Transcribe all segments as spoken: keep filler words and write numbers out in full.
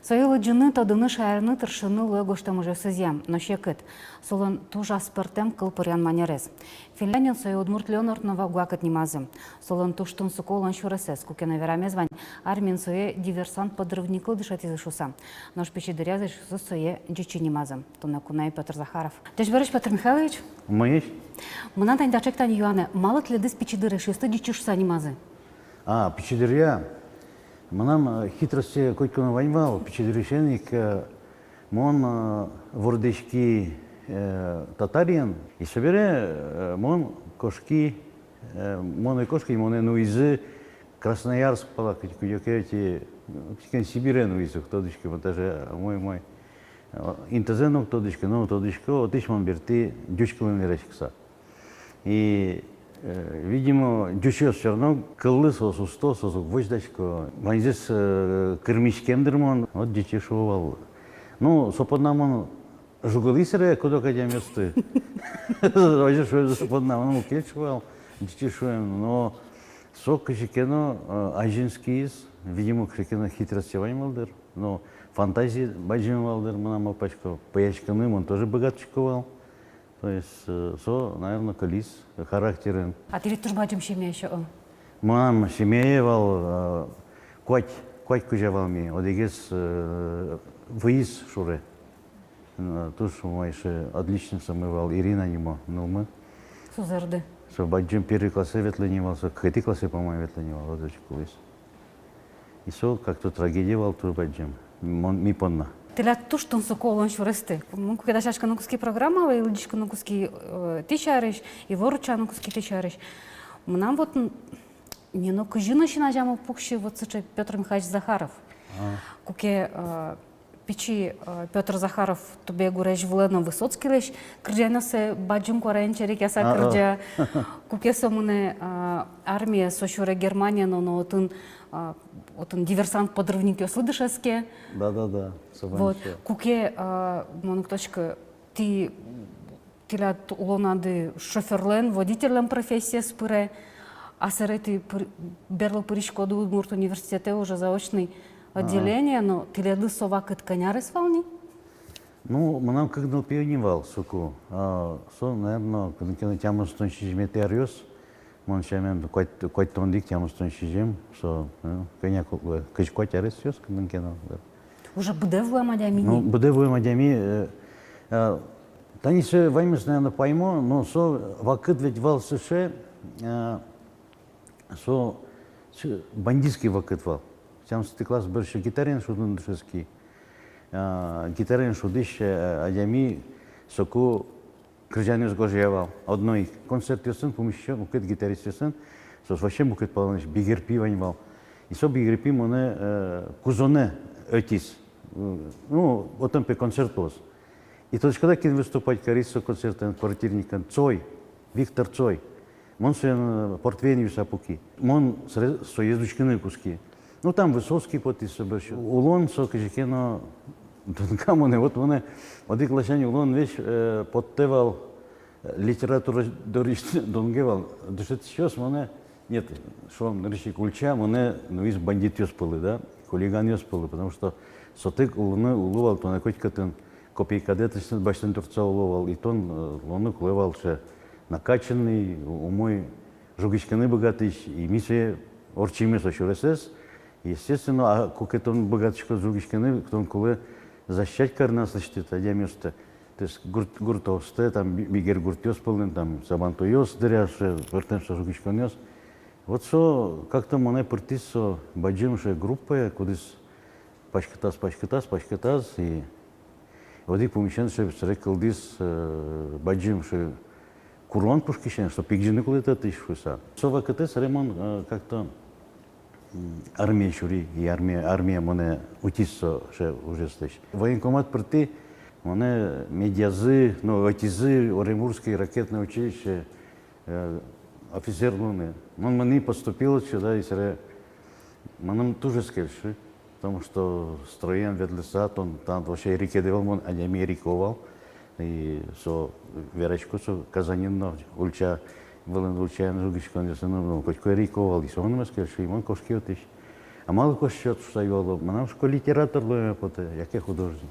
Сое лыдӟыны, тодыны, шаерны, тыршыны луэ гожтэм ужъёсызъя. Но секыт, солэн туж аспӧртэм кылпыръян манерез. Финляндиын сое удмурт Леонорд Новак Гуакыт нимазы. Солэн туж тунсыко улон сюресэз, куке но верамез вань, армиын сое диверсант-подрывниклы дышетӥзы шуыса. Нош пичи дыръяз эшъёсыз сое Ӟичи нимазы. Туннэ куное Пётр Захаров. Ӟечбуресь, Пётр Михайлович. Мыйысь. Мынам тани таӵе ик тани юанэ: малы тӥледыз пичи дыр эшъёсты Ӟичи шуыса нимазы? А, пичи дыръя. Мынам, э, хитростьсэ котьку но вань вал, пичи дырысен ик, э, мон, э, вордӥськи, э, Татариын. И собере, э, мон кошки, э, мон ӧй кошкы, монэ нуизы Красноярск пала, кыдь-, кыдёке ӧти, э, кыдёке Сибире нуизы, уг тодӥськы, мон даже, э, мой, мой. Э, интызэ но уг тодӥськы, но уг тодӥськы, отысь мон бертӥ ӟуч кылын вераськыса. И, э, видимо, ӟучъёс всё равно кыллы, соос усто, соос уг возьдасько. Ваньзэс, э, кырмиськем дыр мон, вот Ӟичи шуо вал. Ну, со понна мон жугылӥ сыре куд-ог адямиосты. Озьы шуэ, со понна мон мукет шуо вал, Ӟичи шуэм. Но со кызьы ке но, э, азинскиз, видимо, кызьы ке но хитростьсэ вань вал дыр. Но фантазия бадӟым вал дыр, мынам малпасько, пӧяськыны мон тоже быгатӥсько вал. То есть, э, со, наверно, кылиз характерын. А тӥлед туж бадӟым семья ещё, о? Мынам семьяе вал, э, куать, куать кузя вал ми, одӥгез, э, выйиз шуре. Э, туж умой, эшшо отличницамы вал, Ирина нимо нылмы. Со зырды. Со бадӟым, первый классэ ветлэ ни вал, со кыкетӥ классэ, по-моему, ветлэ ни вал, вот озьы кылиз. И со как-то трагедия вал туж бадӟым мон, ми понна. Тӥляд туж тунсыко улон сюресты. Мон куке дасяськыны кутски программалы, лыдӟиськыны кутски, э, тӥ сярысь, ивор утчаны кутски тӥ сярысь. Мынам вот н-, не но кызьы но син азямы пуксьы вот сыӵе Пётр Михайлович Захаров. А. Куке, э, пичи, э, Пётр Захаров тубе гурезь вылэ но Высоцкийлэсь кырӟанъёссэ бадӟым куараен черекъяса, а, а, кырӟа. Куке со мынэ, э, армие, со сюре Германие но, но отын, э, отын диверсант-подрывникъёслы дышетске. Да, да, да, со вань. Вот. Куке, э, мон уг тодӥськы, тӥ, тӥляд улонады шофёрлэн, водительлэн профессиез пыре, а собере тӥ пыр-, берло пыриськоды удмурт университетэ уже заочный, а, отделение, но тӥледлы со вакыт кӧня арес вал ни? Ну, мынам кык нылпи ини вал соку. А, со, наверно, кытын ке но тямыстон сизьыметӥ аръёс. Мон сямен, куать, куатьтон одӥг, тямыстон сизьым, со, э, кӧня ку-, э, кызь куать аресъёс кытын ке но, да. Уже быдэ вуэм адями. Ну, быдэ вуэм адями, э, э, тани со ваньмыз, наверно, паймо, но со вакыт ведь вал сыӵе, э, со, со бандитский вакыт вал. Тямысэтӥ класс бере ещё гитараен шудыны дышетски. А, гитараен шудӥсь, э, адями соку кырӟанъёс гожъя вал. Одно ик концертъёсын пумисько мукет гитаристъёсын, соос вообще мукет паланысь, бигерпи вань вал. И со бигерпи монэ, э, кузонэ ӧтиз. М, ну, отын, пе, концерт луоз. И тодӥськод-а, кин выступать кариз со концертын, квартирникын? Цой, Виктор Цой. Мон соин, э, портвейен юыса пуки. Мон сре-, соез учкыны кутски. Ну, там Высоцкий потӥз со бере. Улон со кызьы ке но дунга монэ. Вот монэ одӥг ласянь улон весь, э, поттэ вал, э, литература дорысь дунге вал. Дышетӥсьёс монэ, нет, шуом, нырысь ик ульча монэ нуиз бандитъёс пӧлы, да, хулиганъёс пӧлы, потому что сотэк улыны уло вал тонэ котькытын, копейкадэ тысьтыд басьтон туртса уло вал, и тон, э, луыны кулэ вал сыӵе накачанный, у-, умой жугиськыны быгатӥсь, и ми сое ортчимы со сюресэз. Естественно, а куке тон быгатӥськод жугиськыны, тон кулэ защищать карыны аслэсьтыд адямиосты. То есть гурт, гуртъёстэ, там, би-, бигер гуртъёс пӧлын, там, сабантуйёс дыръя, сыӵе пӧртэм сыӵе жугиськонъёс. Вот со как-то монэ пыртӥз со бадӟым сыӵе группае, кудӥз паськытаз, паськытаз, паськытаз, и одӥг пумысен сыӵе, сыӵе кылдӥз, э, бадӟым сыӵе курон пушкысен, что пегӟыны кулэ татысь шуыса. Со вакытэ сыре мон, э, как-то, м, армие сюри, и армия, армия монэ утиз со сыӵе ужъёслэсь. Военкомат пыртӥ, монэ медъязы, ну, ӧтизы Оренбургский ракетное училище, э, офицер луыны. Мон мынӥ, поступил сюда, и сыре мыным туж ӧз кельшы. Потому что строен ветлыса, тон, тон вообще эрикед ӧвӧл, мон адями эрико вал. И со верасько, со Казаньын но ульча, вылын ульчаен жугиськонъёсын но, ну, котьку эрико вал, и со мыным ӧз кельшы, и мон кошки отысь. А малы кошкод шуса юало, мынам, шуко, литератор луэме потэ, яке художник.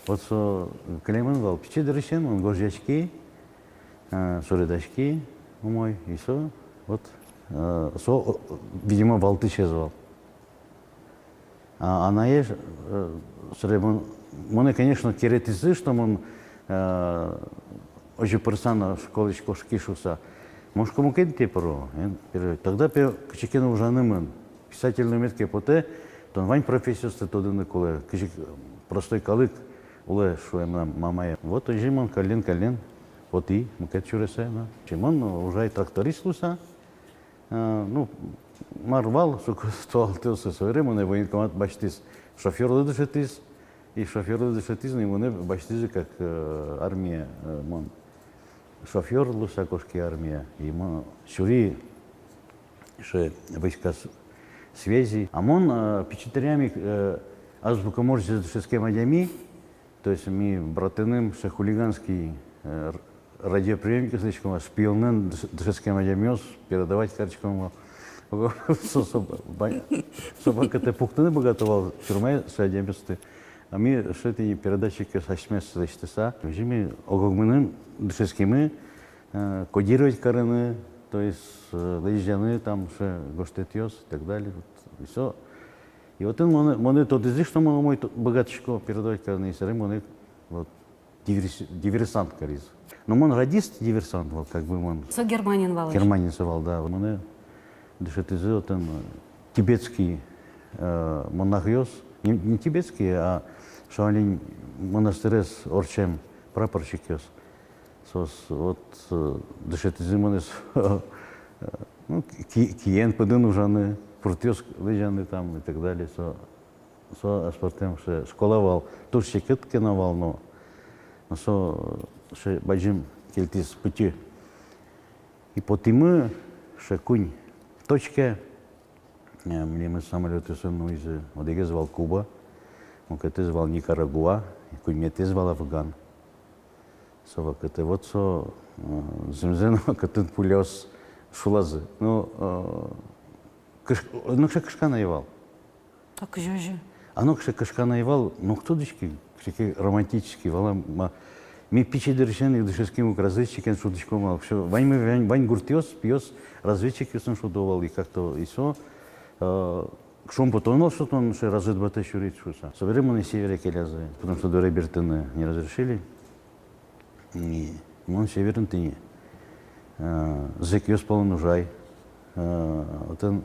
Вот со кылемын вал, пичи дырысен мон гожъяськи, э, суредаськи умой, и со, вот, э, со, о, видимо, валтӥсез вал. А, анае, э, собере мон, монэ, конечно, керетӥзы, что мон, э, озьы пырыса но школаысь кошки шуса. Мон, шуко, мукет интые пыро, эн, пе-, тогда, пе, кызьы ке но ужаны мын. Писатель луэмед ке потэ, тон вань профессиосты тодыны кулэ, кызьы ке, э, простой калык улэ, шуэ мынам мамае. Вот озьы мон каллен-каллен потӥ мукет сюресэ но. Мон ужай тракторист луыса. Э, ну, мар вал, соку туалтэосы, собере монэ военкомат басьтӥз, шофёрлы дышетӥз, и шофёрлы дышетӥз, но и монэ басьтӥзы как, э, армие, э, мон шофёр луыса кошки армие, и мон сюри сыӵе войска с-, связи. А мон, э, пичи дыръям ик, э, азбука Морзе дышетскем адями, То есть ми братыным сыӵе хулиганский, э, р-, радиоприёмникъёс лэсьтӥськом, шпионлэн дыш-, дышетскем адямиос передавать кариськом. Со, со, ба-, со вакытэ пуктыны быгато вал тюрьмае сыӵе адямиосты. А ми сыӵе тӥни передатчикъёс асьмеос лэсьтыса, озьы ми ог-огмыным дышетскимы, э, кодировать карыны, то есть, э, лэзьяны там сыӵе гожтэтъёс и так далее. Вот, и со. И отын монэ, монэ тодӥзы, что мон умой то-, быгатӥсько передавать карыны, и собере монэ вот диверс-, диверсант каризы. Но мон радист-диверсант вал, как бы мон. Со Германиын вал. Германиын со вал, да. Монэ дышетӥзы отын, э, тибетский, э, монахъёс. Не, не тибетский, а Шаолинь монастырез ортчем прапорщикъёс. Соос вот, э, дышетӥзы монэ, э, ну, ки-, киен пыдын ужаны, пуртъёс лэзьяны там и так далее. Со, со аспӧртэм сыӵе школа вал, туж секыт ке но вал, но, но со, э, сыӵе бадӟым кельтӥз пытьы. И потӥмы сыӵе куинь точкае, э, милемыз самолётъёсын нуизы, одӥгез вал Куба, мукетыз вал Никарагуа, куиньметӥез вал Афган. Со вакытэ вот со, э, зэмзэ но вакытын пуляос шулазы. Ну, э, кыш-, ну, кыӵе кышкан ӧй вал. А кызьы же? А ну, кыӵе кышкан ӧй вал, ну, уг тодӥськы, кыӵе ке романтический вал-а, ма-, ми пичи дырысен ик дышетским ук, разведчикен шудӥськом вал. Всё, ваньмы, вань, вань гуртъёс, пиос разведчикъёсын шудо вал, и как-то, и со, э, шумпотон вал, что тон сыӵе разведбатэ сюрид шуса. Собере монэ севере келязы, потому что доры бертыны не разрешили. И мон северын тӥни, э, зэкъёс пӧлын ужай. Э, отын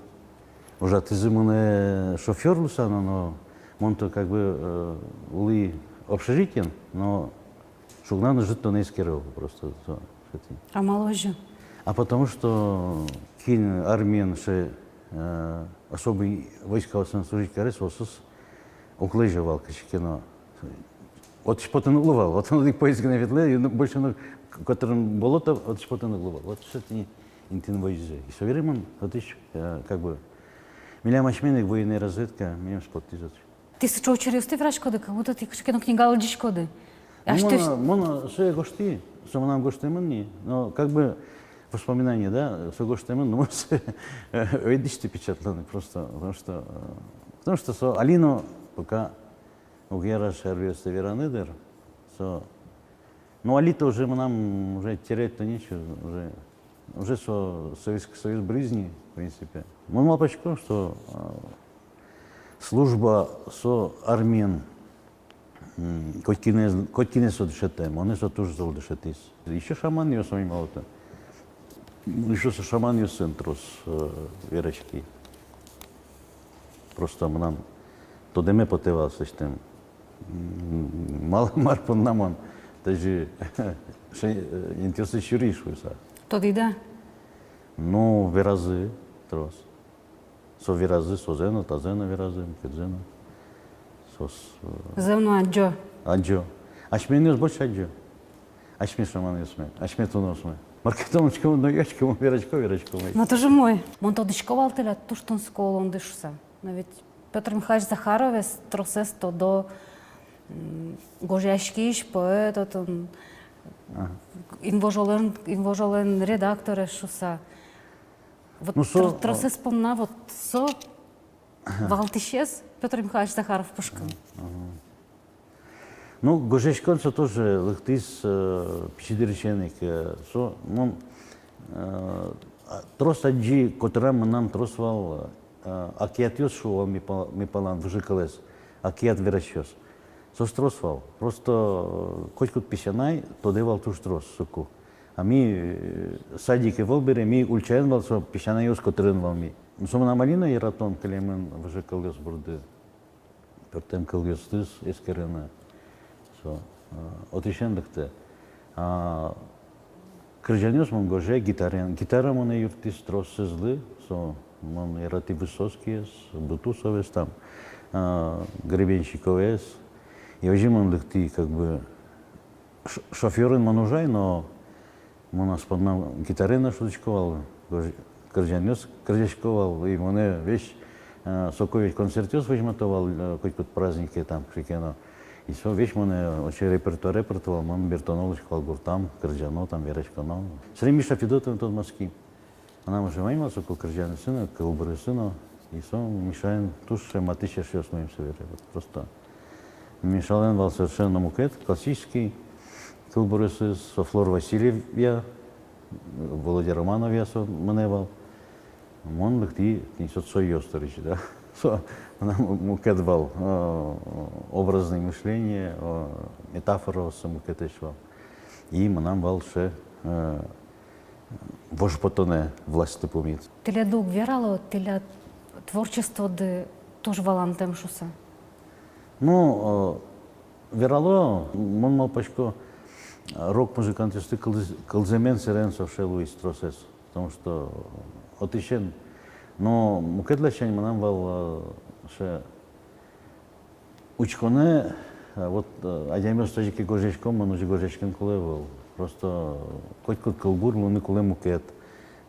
ужатӥзы монэ шофёр луыса но, но мон-то как бы, э, улӥ общежитиын, но шуг-нан ужыт тонэ эскеро просто, со, сыӵе тӥни. А малы озьы? А потому что кин армиын сыӵе, э, особый войскаосын служить каре, соосыз уг лэзё вал кызьы ке но. Отысь потыны уг луы вал. Вот одӥг поезд гинэ ветлэ, и, ну, больше, ну, к-, котырын болото, отысь потыны уг луы вал. Вот сыӵе тӥни интыын возизы. И собере мон отысь, э, как бы, милям асьмелэн ик военной разведка, милемыз поттӥз отысь. Тӥ сыӵе учыръёсты вераськоды, как будто тӥ кыӵе ке но книга лыдӟиськоды. Ну, аш тӥ мон, мон сое гожтӥ, со мынам гожтэмын ни, но как бы воспоминание, да, со гожтэмын, но мон сое, э, ӧй дӥсьты печатланы просто, потому что, э, потому что со али но пока уг яра сярысь вераны дыр, со. Ну, али-то уже мынам, уже терять-то нечего, уже, уже со Советский Союз брызни, в принципе. Мон малпасько, что, а, служба со армиын, м, коть кинэ, коть кинэ со дышетэ, монэ со туж зол дышетӥз. Ещё шаманъёс, ой, малы-то. Ещё со шаманъёсын трос, э, вераськи. Просто мынам тодэме потэ вал сыӵе, м, мал-, мар понна мон тазьы, сыӵе, э, интыослы сюри шуыса. Тодӥд-а? Ну, веразы трос. Со веразы, со зэм но, та зэм но веразы, мукет зэм но. Соос, э, зэм но адӟо. Адӟо. Асьмеос больше адӟо. Асьме шаманъёсме, асьме туноосме. Мар ке тон учком но, учком, вераськом, вераськом. Но туж умой. Мон тодӥсько вал тӥляд туж тунсыко улонды шуса. Но ведь Пётр Михайлович Захаровез тросэз тодо, м, гожъяськись поэт, отын, ага, «Инвожолэн», «Инвожолэн» редакторез шуса. Вот. Ну, со, тр-, тросэз понна вот со, ага, валтӥсез Пётр Михайлович Захаров пушкын. Ага. Ну, гожъяськон со тоже лыктӥз, э, пичи дырысен ик, э, со, ну, э, а, трос адӟи котырам мынам трос вал, э, акиятъёс шуо вал ми па-, ми палан выжыкылэз, акият верасьёс. Соос трос вал. Просто, э, котькуд песянай тодэ вал туж трос соку. А ми, э, садике ӧвӧл бере, ми ульчаын вал, со песянайёс котырын вал ми. Ну, со мынам али но яратон кылемын выжыкылъёс борды. Пӧртэм кылъёстыз эскерыны. Со, э, отысен лыктэ. А кырӟанъёс мон гожъя гитараен. Гитара монэ юрттӥз тросэзлы. Со, мон яратӥ Высоцкийез, Бутусовез там, э, Гребенщиковез. И озьы мон лыктӥ, как бы, ш-, шофёрын мон ужай, но мон ас понна гитараен но шудӥсько вал, кыр-, кырӟанъёс кырӟасько вал, и монэ весь, э, соку ведь концертъёс возьмато вал, э, котькуд празднике там кыӵе ке но. И со весь монэ, э, вообще репертуаре пырто вал, мон бертоно луисько вал гуртам, кырӟано там, вераськоно. Сэре Миша Федотовен тодматски. Мынам уже вань вал соку кырӟанъёсы но, кылбуръёсы но. И со Мишаен туж матысь эшъёс луим собере. Вот просто Мишалэн вал совершенно мукет, классический кылбуръёсыз, со Флор Васильевъя, Володя Романовъя со мынэ вал. Мон лыктӥ тӥни со сойёс дорысь, да. Со мынам мукет вал, э, образное мышление, э, метафораос мукетэсь вал. И мынам вал сыӵе, э, вожпотонэ властьлы пумит. Тӥледлы уг верало, тӥляд творчестводы туж валантэм шуса? Ну, э, верало, мон малпасько, рок-музыкантъёсты кылз-, кылзэмен сэрен со сыӵе луиз тросэз. Потому что отысен, но мукет ласянь мынам вал, э, сыӵе учконэ, э, вот, э, адямиос тазьы ке гожъясько, мон озьы гожъяськыны кулэ ӧвӧл. Просто котькуд кылбур луыны кулэ мукет.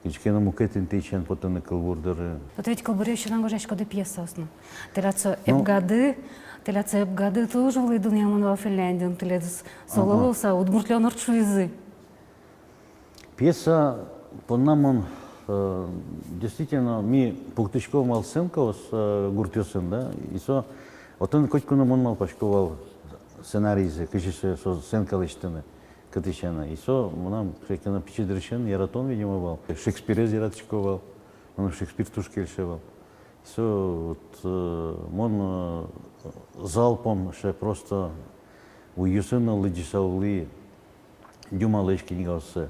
Кызьы ке но мукет интыысен потыны кылбур доры. Вот ведь кылбуръёс сяна гожъяськоды пьесаос но. Тӥляд со, ну, «Эбгады», тӥляд со «Эбгады» туж вылӥ дунъямын вал Финляндиын, тӥледыз солы, ага, луыса удмуртлэн ортчизы. Пьеса понна мон, э, действительно, ми пуктӥськом вал сценкаос, э, гуртъёсын, да, и со, отын котьку но мон малпасько вал сценарийзэ, кызьы со, со сценка лэсьтыны, кытысь сяна. И со мынам кыӵе ке но пичи дырысен яратон, видимо, вал. Шекспирез яратӥсько вал, мыным Шекспир туж кельше вал. Со вот, э, мон, э, залпом сыӵе просто уйёсын но лыдӟыса улӥ Дюмалэсь книгаоссэ.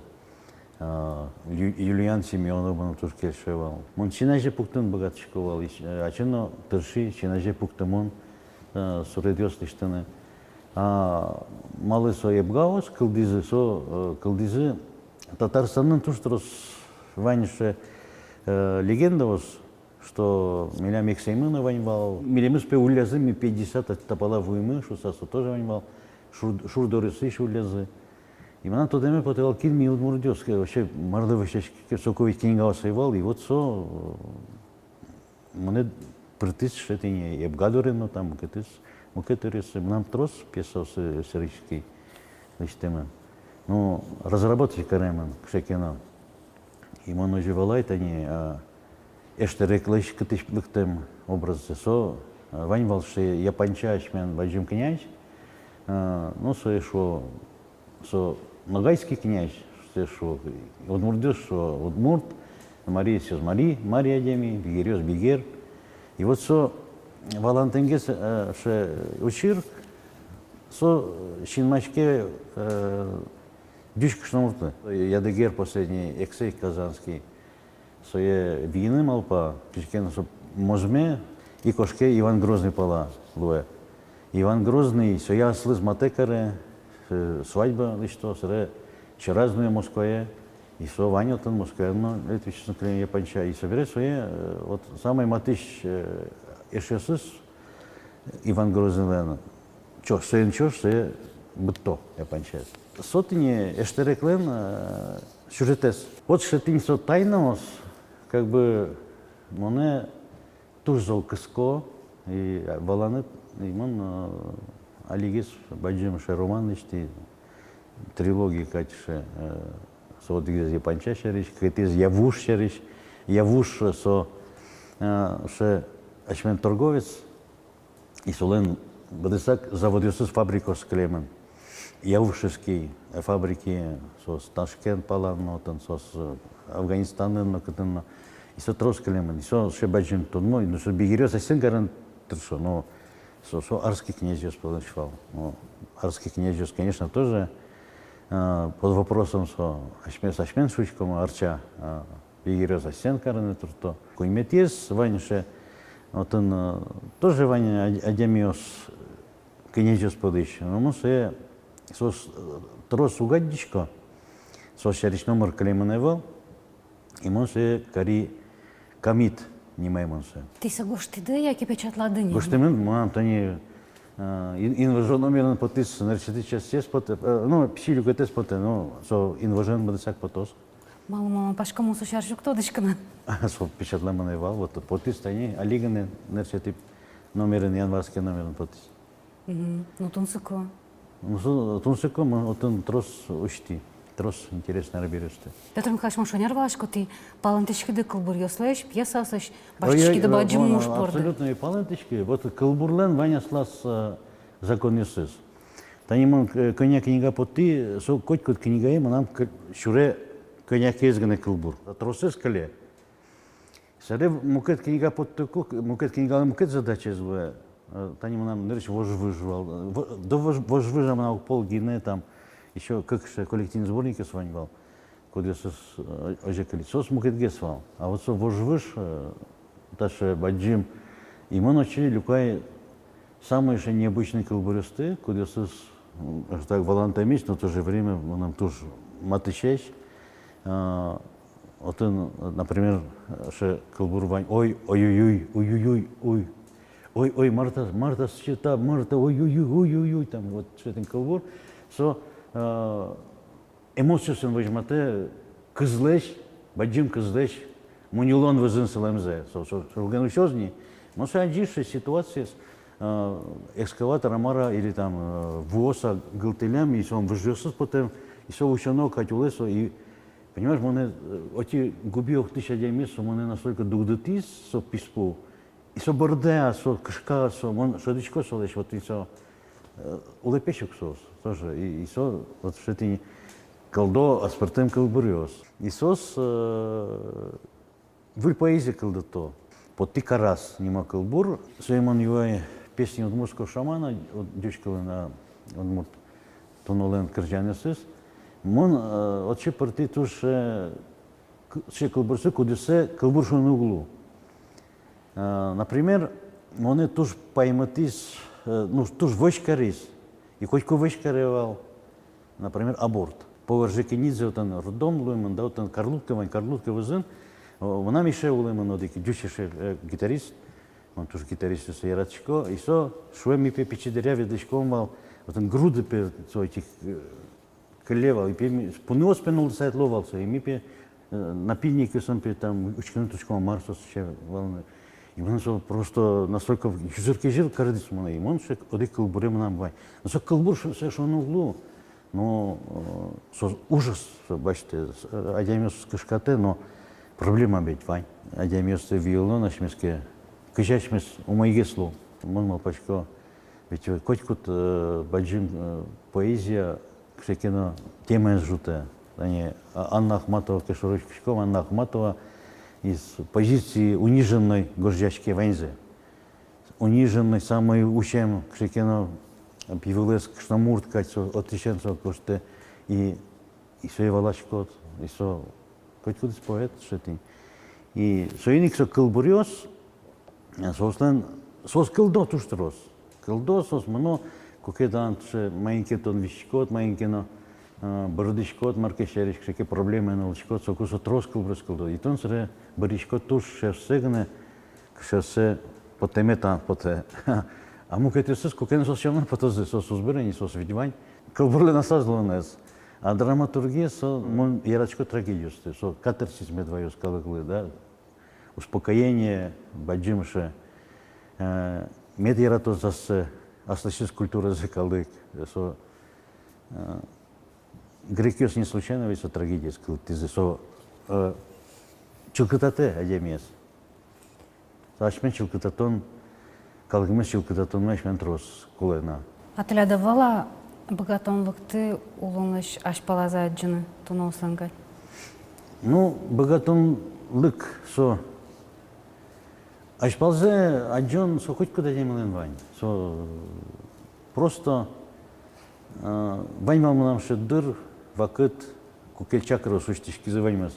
А, Ю-, Юлиан Семёнов мыным туж кельше вал. Мон син азе пуктыны быгатӥсько вал, и, э, ачим но тырши син азе пуктымон, э, суредъёс лэсьтыны. А малы со Эбгаос кылдӥзы, со, э, кылдӥзы, Татарстанын туж трос вань сыӵе, э, легендаос, что милям эксэймы но вань вал. Милемыз, пе, уллязы, ми пе десят та пала вуимы шуса, со тоже вань вал. Шур-, шур дорысысь уллязы. И мынам тодэме потэ вал, кин ми, удмуртъёс, ке, вообще марлы вӧсяське, соку ведь книгаос ӧй вал, и вот со, э, монэ пыртӥз сыӵе тӥни Эбга доры но, там мукетыз, мукет доры. Мынам трос пьесаосы сэрийски лэсьтэмын. Ну, разработать каремын кыӵе ке но. И мон озьы валай тани, а, Эштэреклэсь кытысь лыктэм образзэ. Со, а, вань вал сыӵе япанча асьмен бадӟым князь, а, ну, сое шуо, со ногайский князь, сое шуо, удмуртъёс шуо удмурт, мариосыз мари, мари адями, бигеръёс бигер. И вот со валантэнгес, э, сыӵе учыр, со синмаське, э, ӟуч кышномуртлы. Ядыгер, последний эксэй казанский, сое виыны малпа, кызьы ке но со мозме и кошке Иван Грозный пала луэ. Иван Грозный сое аслыз матэ каре, э, свадьба лэсьто, собере сьӧраз нуэ Москвае, и со вань отын Москваын но летучесны кылем япанча, и собере сое, э, вот самой матысь, э, эшъёсыз Иван Грозныйлэн ӵош, соин ӵош сое быдто япанчаез. Со тӥни Эштэреклэн, э, сюжетэз. Вот сыӵе тӥни со тайнаос, как бы, монэ туж зол кыско, И валаны, и мон, э, алигес бадӟым сыӵе роман лэсьтӥ, трилогия кадь сыӵе, э, со одӥгез Япанча сярысь, кыкетӥез Явуш сярысь. Явуш со, э, сыӵе асьмен торговец, и солэн быдэсак заводъёсыз, фабрикаос кылемын. Явушевский, э, фабрики, соос Ташкент палан но, отын соос, э, Афганистанын но, кытын но. И со трос кылемын. И со сыӵе бадӟым тодмо, и, ну, со бигеръёс асьсэен карыны тыршо, но со, со арский князьёс пӧлысь вал. Но арский князьёс, конечно, тоже, э, под вопросом со, асьмеос асьмен шуиськом, арча, э, бигеръёс асьсэен карыны туртто. Куиньметӥез вань сыӵе, отын, э, тоже вань ад-, адямиос, князьёс пӧлысь. Но мон сое, соос, э, трос уг адӟисько, соос сярысь номыр кылемын ӧвӧл. И мон сое кари «Камит» нимай мон сое. Тӥ сое гожтӥды яке печатлады ни? Гожтэмын, мынам тани, э, ин-, инвожо номерын потӥз, нырысетӥ частьсэ потэ, э, ну, пичи люкетэз потэ, ну, со инвожоен быдэсак потоз. Малы мон малпасько, мон со сярысь уг тодӥськы на. Со печатламын ӧй вал, вот потӥз тани, али гинэ нырысетӥ номерын, январьский номерын потӥз. Мгм. Ну, тунсыко. Ну, со, тунсыко, мон отын трос усьтӥ, трос интересной арбериосты. Пётр Михайлович, мон шонер валасько, тӥ палэнтӥськиды кылбуръёслэсь, пьесаослэсь, ой, ой, басьтӥськиды бадӟым, э, муш борды. Абсолютно, и палэнтӥськи. Вот кылбурлэн вань аслаз, э, законъёсыз. Тани мон, э, кӧня книга поттӥ, со котькуд книгае мынам к-, сюре кӧня ке гинэ кылбур. Тросэз кыле. Собере мукет книга поттыку, мукет книгалы мукет задачаез вуэ. Э, тани мынам нырысь «Вожвыж» вал. Э, в-, до вож-, «Вожвыжа» мынам огпол гинэ, там ещё кык сыӵе коллективный сборникъёс вань вал, кудъёсыз, э, озьы кылиз. Соос мукетгес вал. А вот со «Вожвыж», э, таӵе бадӟым. И мон отчы люкай самой сыӵе необычной кылбуръёсты, кудъёсыз, м, так валантэмесь, но в то же время мыным туж матысесь. А, отын, например, сыӵе кылбур вань: «Ой, ой-ой-ой, уй-уй-уй, уй. Ой, ой, мар та, мар та сыӵе та, мар та, ой-ой-ой, уй-уй-уй», там вот сыӵе тӥни кылбур. Со, а, эмоциосын возьматэ кызлэсь, бадӟым кызлэсь мунёлон вӧзын сылэмзэ. Со, со, со шурген усёз ни. Но со адӟиське ситуациез, э, экскаватор-а, мар-а, или там, э, вуоз-а гылтылэм, и со выжъёсыз потэм, и со усёно кадь улэ со, и, понимаешь, монэ, э, отӥ губи октӥсь адямиез со монэ настолько дугдытӥз, со писпу, и со бӧрдэ-а, со кышка-а, со, мон шӧдӥсько солэсь, вот и со, э, улэпесь ук соос тоже. И, и со, вот, сыӵе тӥни кылдо аспӧртэм кылбуръёс. И соос, э, выль поэзия кылдыто. Поттӥ «Карас» нимо кылбур, сое мон юай «Песни удмуртского шамана», вот, ӟуч кылын, а, удмурт туналэн кырӟанъёсыз. Мон, э, отчы пыртӥ туж, э, к-, сыӵе кылбуръёсты, кудъёссэ кылбур шуыны уг лу. Э, например, монэ туж паймытӥз, э, ну, туж вӧсь кариз, и котьку вӧсь каре вал, например, аборт. По Орджоникидзе отын роддом луэмын, да, отын Карлуткаын, Карлутка вӧзын, о, мынам эше улэмын одӥг ӟуч эше, э, гитарист, мон туж гитаристъёссэ яратӥсько, и со шуэ, ми пе пичи дыръя ветлӥськом вал, отын груды пе, со, этих, э, кылле вал, и пе ми, пуныос пе нуллыса ӧд луо вал со, и ми пе, э, напильникъёсын пе там учкыны турттӥськом, мар со сыӵе вал. И мыным со просто настолько юзыр-кезьыр кариз монэ, и мон сыӵе одӥг кылбуре мынам вань. Но со кылбур шу-, сое шуыны уг лу, но, э, со ужас, со басьтэ, с-, э, адямиосыз кышкатэ, но проблема ведь вань. Адямиосты виылон асьмеос ке, кызьы асьмеос умойгес луом. Мон малпасько, ведь котькуд, э, бадӟым, э, поэзия кыӵе ке но темаез ӝутэ. Тани, а, Анна Ахматова ке шоры учкиськом, Анна Ахматова из позиции униженной гожъяське ваньзэ. Униженной, самой усем, кыӵе ке но, э, пи вылэз кышномурт кадь со, отысен со гожтэ. И, и сое валаськод, и со котькудӥз поэт сыӵе тӥни. И соин ик со кылбуръёс, э, соослэн, соос кылдо туж трос. Кылдо соос, мыно, куке тон сыӵе маин ке тон висиськод, маин ке но, э, бӧрдӥськод, мар ке сярысь, кыӵе ке проблемаен улӥськод, соку со трос кылбуръёс кылдо. И тон сыре бӧрдӥськод туж сыӵеоссэ гинэ, кыӵеоссэ потэмед тон потэ. А мукетъёсыз, куке но соос сямен потозы, соос уз быры ни, соос ведь вань. Кылбурлэн аслаз луонэз. А драматургия со, мон яратӥсько трагедиосты, со катарсис мед ваёз калыклы, да. Успокоение, бадӟым сыӵе Э, мед яратоз ассэ, аслэсьтыз культуразэ калык. Со, э, грекъёс не случайно ведь со трагедиез кылдытӥзы. Со, э, чылкытатэ адямиез. Со асьмен чылкытатон, калыкмес чылкытатонмы асьмелэн трос кулэ на. А тӥляд ӧвӧл-а быгатонлыкты улонлэсь азьпалазэ адӟыны туннэ улсын кадь? Ну, быгатонлык со. Азьпалзэ адӟон со котькуд адямилэн вань. Со просто, э, вань вал мынам шедьтыр вакыт, куке чакраос усьтӥськизы ваньмыз.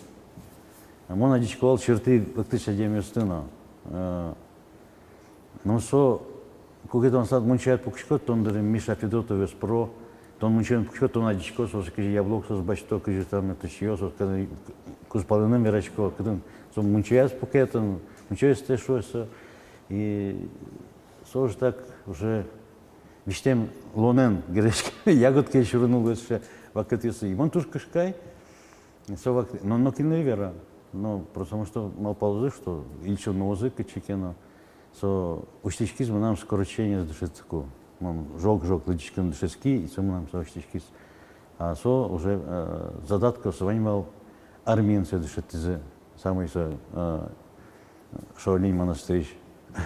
Мон адӟисько вал чыртӥ лыктӥсь адямиосты но. Э, но со, куке тон аслад мунчояд пукиськод, тон доры Миша Федотовез пыро, тон мунчояд пукиськод, тон адӟиськод, соос кызьы яблоксэс басьто, кызьы там это сиё, соос кызьы кузпалэным верасько, кытын со мунчояз пуке, тон мунчояз тэ шуэ со. И со уже так, уже визьтэм луонэн герӟаське, ягод ке сюрыны луэ сыӵе вакытъёсы. И мон туж кышкай. Со вакыт, но, но кинлы вера. Но потому что малпалозы, что ильчо нуозы кытчы ке но. Со усьтӥськиз мынам скорочтениез дышетску. Мон жог-жог лыдӟиськыны дышетски, и со мынам со усьтӥськиз. А со уже, э, задаткаос вань вал, армиын сое дышетӥзы. Самой со, э, Шаолинь монастырысь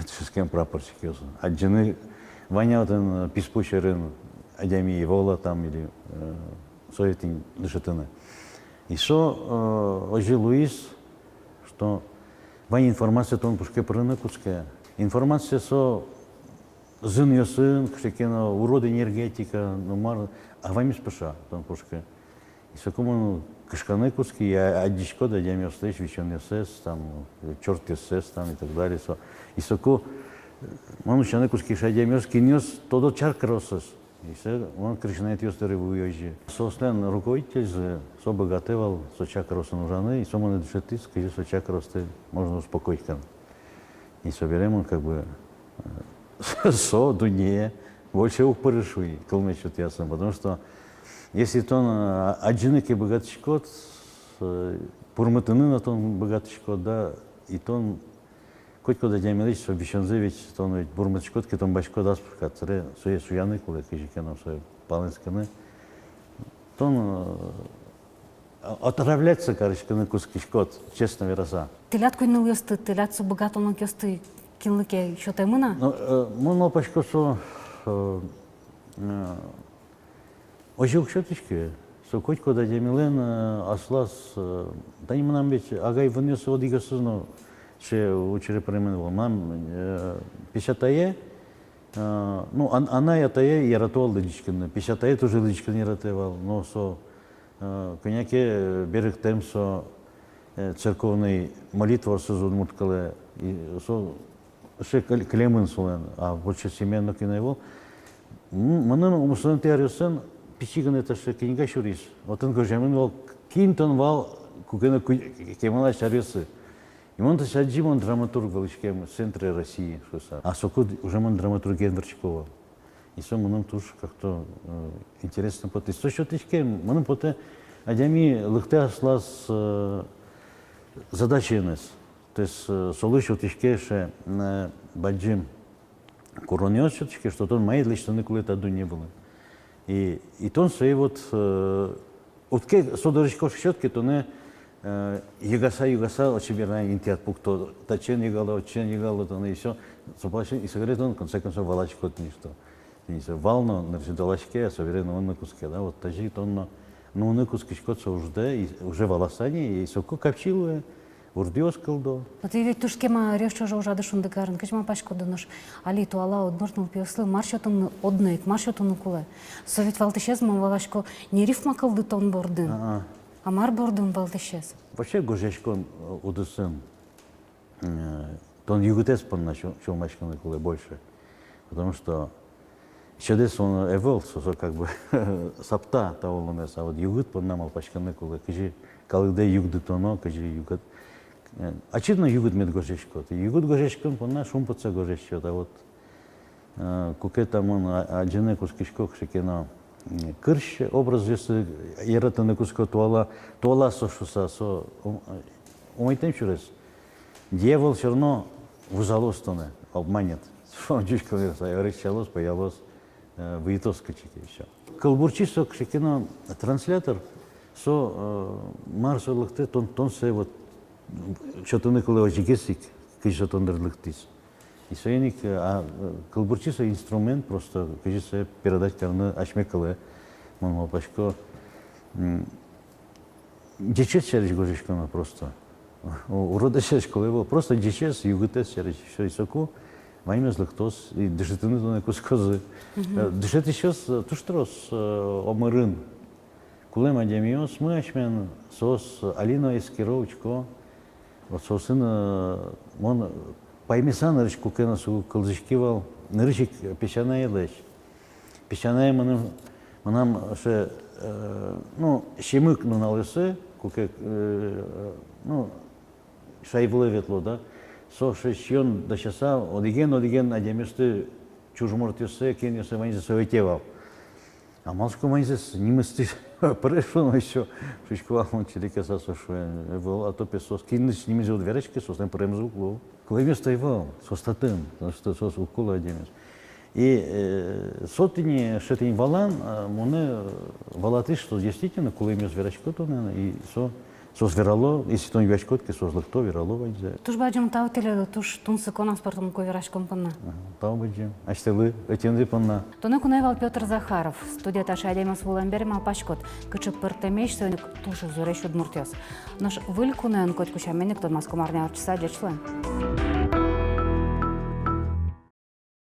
дышетскем прапорщикъёс. Адӟыны вань-а отын, э, писпу сьӧрын адями, ӧвӧл-а там, или, э, сое тӥни дышетыны. И со, э, озьы луиз, что вань информация тон пушкы пырыны кутске. Информация со зынъёсын, кыӵе ке но урод энергетика, ну мар, а ваньмыз пыӵа тон пушкы. И соку мон кышканы кутски, я, адӟиськод адямиослэсь висёнъёссэс, там, чёртъёссэс, там, и так далее. Со, и соку, э, мон усьяны кутски, кыӵе адямиос, кинъёс тодо чакраоссэс. И со, мон кришнаитъёс доры вуи озьы. Соослэн руководительзы, со быгатэ вал со чакраосын ужаны, и со монэ дышетӥз, кызьы со чакраосты можно успокоить карыны. И собере мон как бы, э, со дуннее больше уг пыры, шуи, кылмес сётъясам. Потому что если тон, э, адӟыны ке быгатӥськод, э, пурмытыны но тон быгатӥськод, да, и тон котькуд адямилэсь со висёнзэ ведь тон ведь бурмытӥськод ке, тон басьтӥськод ас пушкад, собере сое сюяны кулэ, кызьы ке но сое палэнскыны. Тон, э, отравляться карыськыны кутскиськод, честно вераса. Тӥляд куинь нылъёсты, тӥляд со быгатонлыкъёсты кинлы ке сётэмын-а? Ну, э, мон малпасько, со, э, э, озьы уг сётӥськы. Со котькуд адямилэн, э, аслаз, э, тани мынам ведь агай-вынъёсы одӥгъёсыз но сыӵе учыре пыремын ӧвӧл. Мынам, э, песятае, э, ну, ан-, анай-атае ярато вал лыдӟиськыны, песятае тоже лыдӟиськыны яратэ вал, но со, э, кӧня ке, э, берыктэм со, э, церковной молитваосыз удмурт кылэ, и со сыӵе кыл-, кылемын солэн, а больше семьяын нокин ӧвӧл. М-, мыным укмыстонэтӥ аръёсын пичи гинэ таӵе книга сюриз. Отын гожтэмын вал, кин тон вал куке но ку-, кемалась аръёсы. И мон таӵе адӟи, мон драматург вал иськем в центре России шуыса. А соку уже мон драматургиен вордӥсько вал. И со мыным туж как-то, э, интересно потэ. Со сётӥське, мыным потэ, адями лыктэ аслаз, э, задачаеныз. То есть, э, солы сётӥське сыӵе, э, бадӟым куронъёс сётӥське, что тон маин лэсьтыны кулэ та дунне вылын. И, и тон сое вот, э, уд ке со дорысь кошкиськод ке, тонэ, э, йыгаса-йыгаса, отчы бере интыяд пукто, татчы эн йыгало, отчы эн йыгало, тонэ и всё, со палась, и собере тон, в конце концов, валаськод ни, что тӥни со вал но, нырысь ик валаське, а собере нуыны кутске, да, вот тазьы тон но нуыны кутскиськод со уждэ, и уже валаса ни, и соку капчи луэ, урдъёс кылдо. Но тӥ ведь туж кема аръёс ӵоже ужады Шундыкарын, кызьы малпаськоды, нош али туала удмурт нылпиослы мар сётыны одно ик, мар сётыны кулэ? Со ведь валтӥсез, мон валасько, не рифма кылдытон бордын, а, а мар бордын валтӥсез? Вообще гожъяськон, э, удысын, э, тон югытэз понна сю-, сюлмаськыны кулэ больше. Потому что сьӧдэз со ӧвӧл, со, со как бы сапта та улонэз, а вот югыт понна малпаськыны кулэ, кызьы калыкдэ югдытоно, кызьы югыт, э, ачид но югыт мед гожъяськод. Югыт гожъяськон понна шумпотыса гожъяськод, а вот, э, куке та мон а-, адӟыны кутскисько кыӵе ке но, м, кырсь образъёсты яратыны кутско, туала, туала со шуыса, со ум-, умойтэм сюрес. Дьявол всё равно вузалоз тонэ, обманет. Шуом, ӟуч кылъёс, а, ӧрекчалоз, пӧялоз, э, выйытоз кыӵе ке ещё. Кылбурчи со кыӵе ке но транслятор, со, э, мар со лыктэ, тон, тон сое вот, м, сётыны кулэ озьыгес ик, кызьы со тон доры лыктӥз. И соин ик, э, а, э, кылбурчи со инструмент просто, кызьы сое передать карыны асьме кылэ, мон малпасько. М, ӟечез сярысь гожъяськоно просто. У-, уродъёс сярысь кулэ ӧвӧл, просто ӟечез, югытэз сярысь. Всё, и соку ваньмыз лыктоз, и дышетыны тонэ кутскозы. Мгм. Э, дышетӥсьёс, э, туж трос, э, омырын. Кулэм адямиосмы асьмелэн, соос али но эскеро, учко. Вот соосын, э, мон паймыса нырысь куке но соку кылзӥськи вал, нырысь ик песянаелэсь. Песянае мыным, мынам сыӵе, э, ну, Семык нуналъёсы, куке, э, ну, шай вылэ ветло, да. Со сыӵе сиён дасяса, одӥген, одӥген адямиосты, чужмуртъёссэ, кинъёссэ, ваньзэ со ӧте вал. А малы шуисько, ваньзэс нимысьтыз пыре шуоно ещё, шуисько вал мон, чиликъяса со шуэ, ӧвӧл, а то пе соос, кинлэсь нимызэ уд вераськы, соослэн пыремзы уг луы. Кулэмъёс тай вал, соос татын, потому что соос уг кулэ адямиос. И, э, со тӥни, сыӵе тӥни валан, э, монэ, э, валатӥз, что действительно кулэмъёс верасько тонэн, и со, соос верало, если тон юаськод ке, соос лыкто, верало ваньзэ. Туж бадӟым тау тӥледлы туж тунсыко но аспӧртэмлыко вераськон понна. Ага, тау бадӟым асьтэлы ӧтемды понна. Туннэ куное вал Пётр Захаров. Студие таӵе адямиос вуылэм бере, малпаськод, кыӵе пӧртэмесь, соин ик туж узыресь удмуртъёс. Нош выль куноен котьку сямен ик тодматском арня ортчыса. Ӟеч луэ.